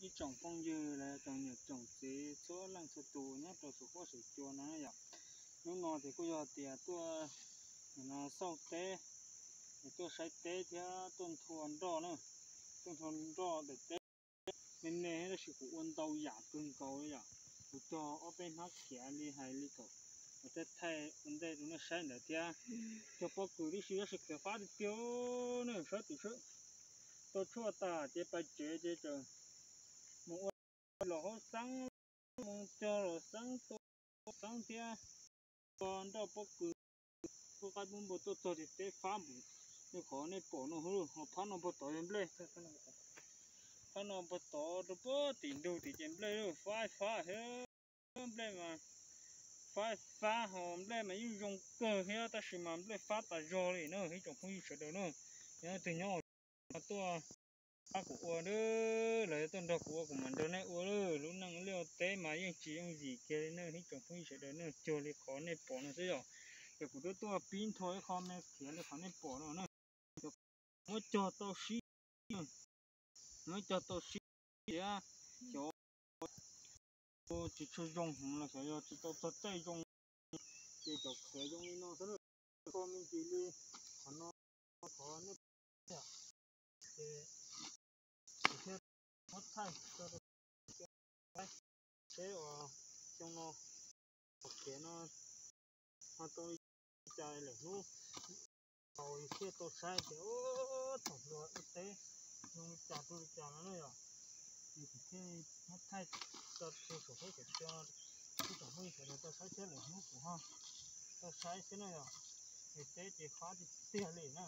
Ib tsoom phooj ywg los tsoom niam tsoom txiv txhua leej txhua tus nyob rau saum huab saum cua no yom. Hnub no ces kuj yog tias tuaj no xauj teb, tuaj saib teb thiab tuaj nthua nroj na, tuaj nthua nroj daim teb me me tab sis kuv ua ntau yam kawg nkaus li yom. Kuv cog ob peb hnab khiav li hais li kom thiaj thaij ua ntej rau nej saib ntawd thiab. Cog pob kws tib si tab sis khiav fab tiag tiag na, saib tim sab tau tshuaj tas ces pais tsev ces tseem mus ua los hauv xeeb, mus cog los xeeb, tua xeeb thiab tua nroj pob kws. Kuj qaib pub npua tuaj txog ces teb fab npaum li qhov nej pom no, ho phab no puag tod yog nplej, phab no puag tod rau puag tim ntug tim ces nplej fab fab thiab. Nplej mas fab fab ho nplej mas yeej zoo kawg thiab tab sis mas nplej fab tas zog li na ib tsoom phooj ywg sawv daws na. Yog leej twg nyob tuaj pab kuv ua, lawv tuaj nrog kuv ua kuv mam nrog nej ua. Lub neej liaj teb mas yeej tsis yooj yim kiag li na ib tsoom phooj ywg sawv daws na, cuag li qhov nej pom no xwb yom. Ces kuv twb tuaj pib nthua ib qho me khiav li qhov nej pom no na. Muab cog tau sib, muab cog tau sib tias xyov tsis tshua zoo heev los xyov yog tsis tau txog caij zoo, ces cov khiav zoo li no xwb na. Kho me ntsis li qhov no, qhov nej pom ces kuv thiaj muab thaij tso rau saib, seb uas xyoo no qhov khiav no ho tau li cas lawm hnub thaum thiaj tau saib tias thaum hluas ua teb zoo li cas rau li cas no na yom. Ces kuv thiaj muab thaij tso rau saum huab saum cua, ib tsoom phooj ywg sawv daws tau saib thiab lwm hnub kuv ho tau saib xwb na yom. Ces teb ces fab tiag tiag li na.